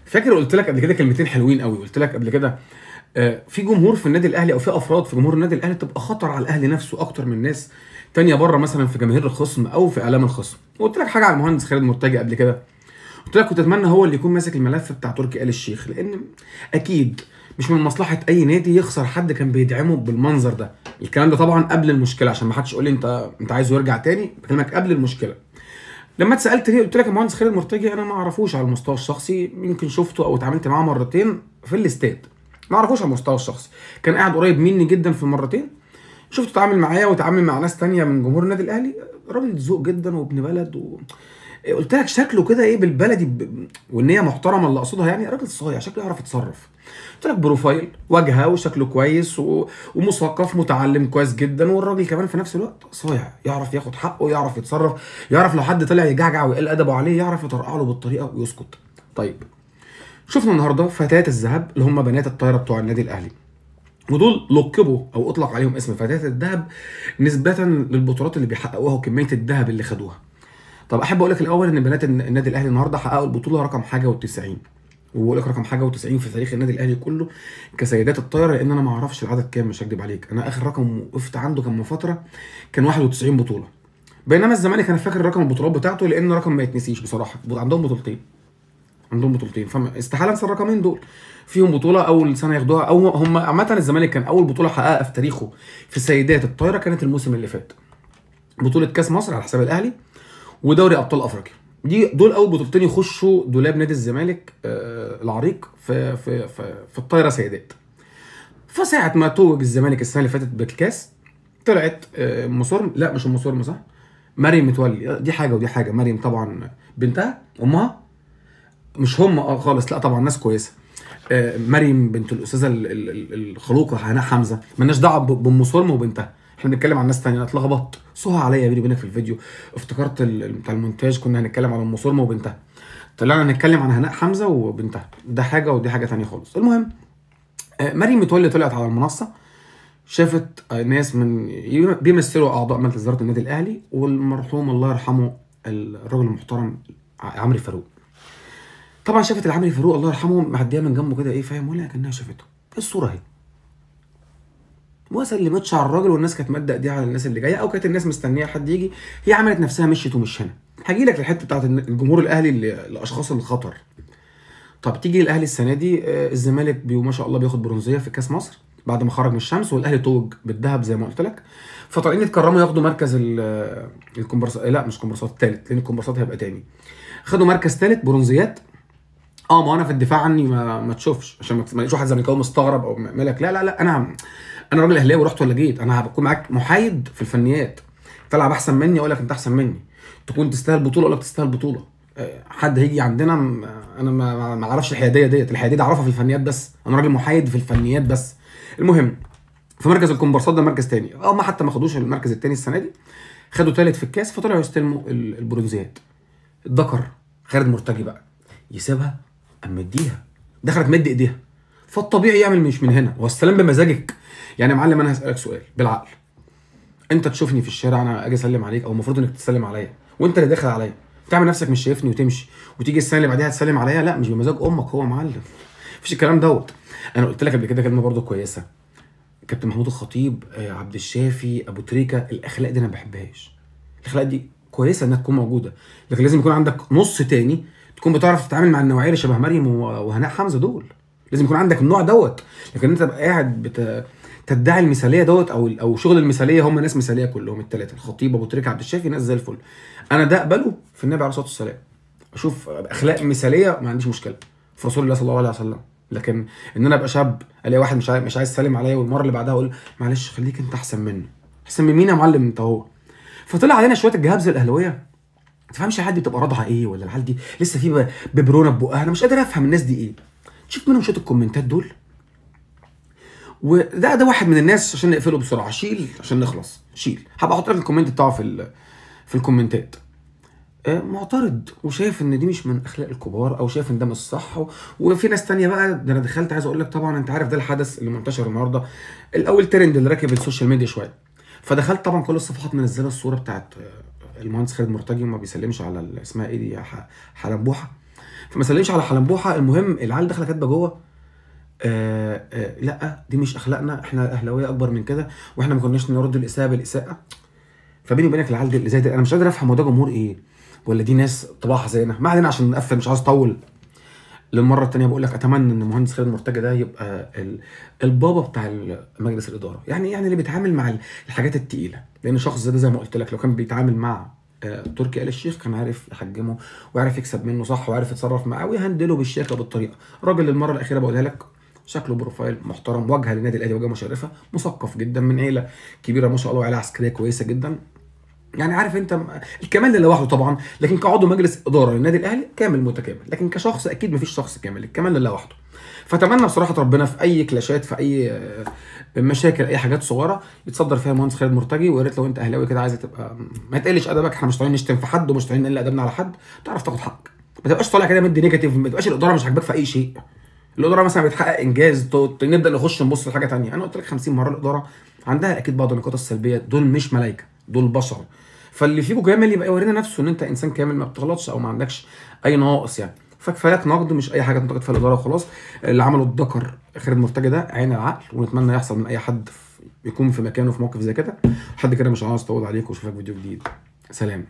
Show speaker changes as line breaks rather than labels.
فاكر قلت لك قبل كده كلمتين حلوين قوي، قلت لك قبل كده في جمهور في النادي الاهلي او في افراد في جمهور النادي الاهلي تبقى خطر على الاهلي نفسه اكتر من ناس تانية بره، مثلا في جماهير الخصم او في اعلام الخصم. وقلت لك حاجة على المهندس خالد مرتجي قبل كده، قلت لك كنت اتمنى هو اللي يكون ماسك الملف بتاع تركي آل الشيخ، لان اكيد مش من مصلحة اي نادي يخسر حد كان بيدعمه بالمنظر ده. الكلام ده طبعا قبل المشكلة عشان ما حدش يقول لي انت عايزه يرجع تاني، بكلمك قبل المشكلة. لما اتسالت ليه قلت لك المهندس خالد مرتجي انا ما اعرفوش على المستوى الشخصي، يمكن شفته او اتعاملت معاه مرتين في الاستاد، ما اعرفوش على المستوى الشخصي، كان قاعد قريب مني جدا في المرتين، شفته اتعامل معايا واتعامل مع ناس تانية من جمهور النادي الاهلي، راجل ذوق جدا وابن بلد قلت لك شكله كده ايه بالبلدي والنية محترمه اللي اقصدها، يعني راجل صايع شكله يعرف يتصرف. قلت لك profile واجهه وشكله كويس ومثقف متعلم كويس جدا، والراجل كمان في نفس الوقت صايع، يعرف ياخد حقه، يعرف يتصرف، يعرف لو حد طلع يجعجع ويقل ادبه عليه يعرف يطرقع له بالطريقة ويسكت. طيب شفنا النهارده فتيات الذهب اللي هم بنات الطايره بتوع النادي الاهلي، ودول لقبوا او اطلق عليهم اسم فتيات الذهب نسبه للبطولات اللي بيحققوها وكمية الذهب اللي خدوها. طب احب اقول لك الاول ان بنات النادي الاهلي النهارده حققوا البطولة رقم حاجة و90، وبقول لك رقم حاجة و90 في تاريخ النادي الاهلي كله كسيدات الطايره، لان انا ما اعرفش العدد كام، مش هكدب عليك، انا اخر رقم وقفت عنده كان من فترة كان 91 بطوله، بينما الزمالك انا فاكر رقم البطولات بتاعته لان رقم ما يتنسيش بصراحة، عندهم بطولتين، عندهم بطولتين، فاستحاله انسى الرقمين دول. فيهم بطوله اول سنة ياخدوها، او هم عامة الزمالك كان اول بطوله حققها في تاريخه في سيدات الطايره كانت الموسم اللي فات، بطوله كاس مصر على حساب الاهلي ودوري ابطال افريقيا، دي دول اول بطولتين يخشوا دولاب نادي الزمالك العريق في في في, في الطايره سيدات. فساعه ما توج الزمالك السنة اللي فاتت بالكاس طلعت ام صرم، لا مش ام صرم صح، مريم متولي، دي حاجة ودي حاجة، مريم طبعا بنتها امها مش هم خالص، لا طبعا ناس كويسة، مريم بنت الاستاذة الخلوقه هناء حمزة، مالناش دعوه بام صرم وبنتها، احنا بنتكلم عن ناس ثانية. انا اتلخبطت سهى عليا بيني وبينك في الفيديو، افتكرت بتاع المونتاج كنا هنتكلم عن ام صرم وبنتها، طلعنا نتكلم عن هناء حمزة وبنتها، ده حاجة ودي حاجة ثانية خالص. المهم مريم متولي طلعت على المنصة، شافت ناس من بيمثلوا اعضاء مجلس ادارة النادي الاهلي والمرحوم الله يرحمه الراجل المحترم عمرو فاروق. طبعا شافت العمري فاروق الله يرحمه معدية من جنبه كده ايه فاهم، ولا كانها شافته، الصورة اهي، ما سلمتش على الراجل، والناس كانت مادة ايديها على الناس اللي جاية، او كانت الناس مستنيه حد يجي، هي عملت نفسها مشيت ومش هنا. هاجي لك للحتة بتاعت الجمهور الاهلي الاشخاص الخطر. طب تيجي الاهلي السنة دي، الزمالك ما شاء الله بياخد برونزيه في كاس مصر بعد ما خرج من الشمس، والاهلي توج بالذهب زي ما قلت لك، فطالعين يتكرموا ياخدوا مركز الكومبارسات، لا مش كومبارسات، الثالث، لان الكومبارسات هيبقى تاني، خدوا مركز ثالث برونزيات. ما انا في الدفاع عني ما تشوفش عشان ما تلاقيش واحد زملكاوي مستغرب او مالك، لا لا لا، انا راجل اهلاوي ورحت ولا جيت، انا هبكون معاك محايد في الفنيات، تلعب احسن مني اقول لك انت احسن مني، تكون تستاهل بطوله اقول لك تستاهل بطوله، حد هيجي عندنا انا ما اعرفش الحيادية ديت، الحيادية دي اعرفها في الفنيات بس، انا راجل محايد في الفنيات بس. المهم في مركز الكومبارسات ده مركز تاني، ما حتى ما خدوش المركز التاني السنة دي، خدوا تالت في الكاس، فطلعوا يستلموا البرونزيات. الذكر خالد مرتجي بقى يسيبها ام مديها، دخلت مد ايديها، فالطبيعي يعمل مش من هنا، والسلام بمزاجك. يعني يا معلم انا هسالك سؤال بالعقل، انت تشوفني في الشارع انا اجي اسلم عليك، او المفروض انك تسلم عليا وانت اللي داخل عليا، تعمل نفسك مش شايفني وتمشي، وتيجي السنة اللي بعديها تسلم عليا، لا مش بمزاج امك هو يا معلم، مفيش الكلام دوت. انا قلت لك قبل كده كلمة برضو كويسة، كابتن محمود الخطيب، عبد الشافي، ابو تريكه، الاخلاق دي انا ما بحبهاش، الاخلاق دي كويسة انها تكون موجودة، لكن لازم يكون عندك نص تاني تكون بتعرف تتعامل مع النوعية اللي شبه مريم وهناء حمزة دول، لازم يكون عندك النوع دوت. لكن انت تبقى قاعد تدعي المثالية دوت او شغل المثالية، هم ناس مثاليه كلهم الثلاثة، الخطيب ابو تريكه عبد الشافي، ناس زي الفل. انا ده اقبله في النبي عليه الصلاة والسلام، اشوف اخلاق مثاليه ما عنديش مشكلة في رسول الله صلى الله عليه وسلم، لكن ان انا ابقى شاب الاقي واحد مش عايز يسلم عليا، والمرة اللي بعدها اقول معلش خليك انت احسن منه، احسن من مين يا معلم انت هو؟ فطلع علينا شوية الجهابزه الاهلاوية، ما تفهمش العيال دي بتبقى راضعه ايه، ولا العيال دي لسه في ببرونه ببقها، انا مش قادر افهم الناس دي ايه. تشوف منهم شوية الكومنتات دول، وده ده واحد من الناس عشان نقفله بسرعة، شيل عشان نخلص، شيل، هبقى احط لك ال comment بتاعه في الكومنتات. معترض وشايف ان دي مش من اخلاق الكبار، او شايف ان ده مش صح، وفي ناس تانية بقى. ده انا دخلت عايز اقول لك طبعا انت عارف ده الحدث اللي منتشر النهارده الاول، ترند اللي راكب ال social media شوية، فدخلت طبعا كل الصفحات منزله الصورة بتاعت المهندس خالد مرتجي وما بيسلمش على اسمها ايه دي، حلمبوحه، فما سلمش على حلمبوحه. المهم العيال داخله كاتبه جوه لا دي مش اخلاقنا، احنا اهلاويه اكبر من كده، واحنا ما كناش نرد الاساءة بالاساءة. فبيني وبينك العيال دي اللي زي ده انا مش قادر افهم هو ده جمهور ايه، ولا دي ناس طباعها زينا. ما علينا عشان نقفل، مش عايز اطول. للمرة الثانية بقول لك اتمنى ان مهندس خالد مرتجى ده يبقى البابا بتاع مجلس الادارة، يعني اللي بيتعامل مع الحاجات الثقيلة، لان شخص زي ده زي ما قلت لك لو كان بيتعامل مع تركي آل الشيخ كان عارف يحجمه وعارف يكسب منه صح وعارف يتصرف معاه ويهندله بالشياكه بالطريقة. الراجل للمرة الاخيرة بقولها لك شكله profile محترم، واجهه للنادي الاهلي واجهه مشرفة، مثقف جدا، من عيله كبيرة ما شاء الله، وعيلة عسكرية كويسة جدا، يعني عارف انت الكمال لله لوحده طبعا، لكن كعضو مجلس ادارة للنادي الاهلي كامل متكامل، لكن كشخص اكيد مفيش شخص كامل، الكمال لله وحده. فاتمنى بصراحة ربنا في اي كلاشات، في اي مشاكل، اي حاجات صغيرة يتصدر فيها مهندس خالد مرتجي. ويا ريت لو انت اهلاوي كده عايز تبقى ما تقلش ادبك، احنا مش طالعين نشتم في حد ومش طالعين نقل ادبنا على حد، تعرف تاخد حقك، ما تبقاش طالع كده مدي negative، ما تبقاش الادارة مش عاجباك في اي شيء. الادارة مثلا بتحقق انجاز نبدا نخش نبص لحاجة ثانية. انا قلت لك 50 مرة الادارة عندها اكيد بعض النقاط السلبية، دول مش ملائكة، دول بشر. فاللي فيكم كامل يبقى يورينا نفسه ان انت انسان كامل ما بتغلطش او ما عندكش اي نواقص يعني. فكفاياك نقد، مش اي حاجة تنتقد فيها الادارة وخلاص. اللي عمله الذكر خالد مرتجى ده عين العقل، ونتمنى يحصل من اي حد يكون في مكانه في موقف زي كده. حد كده مش عاوز اطول عليكم، واشوفك فيديو جديد. سلام.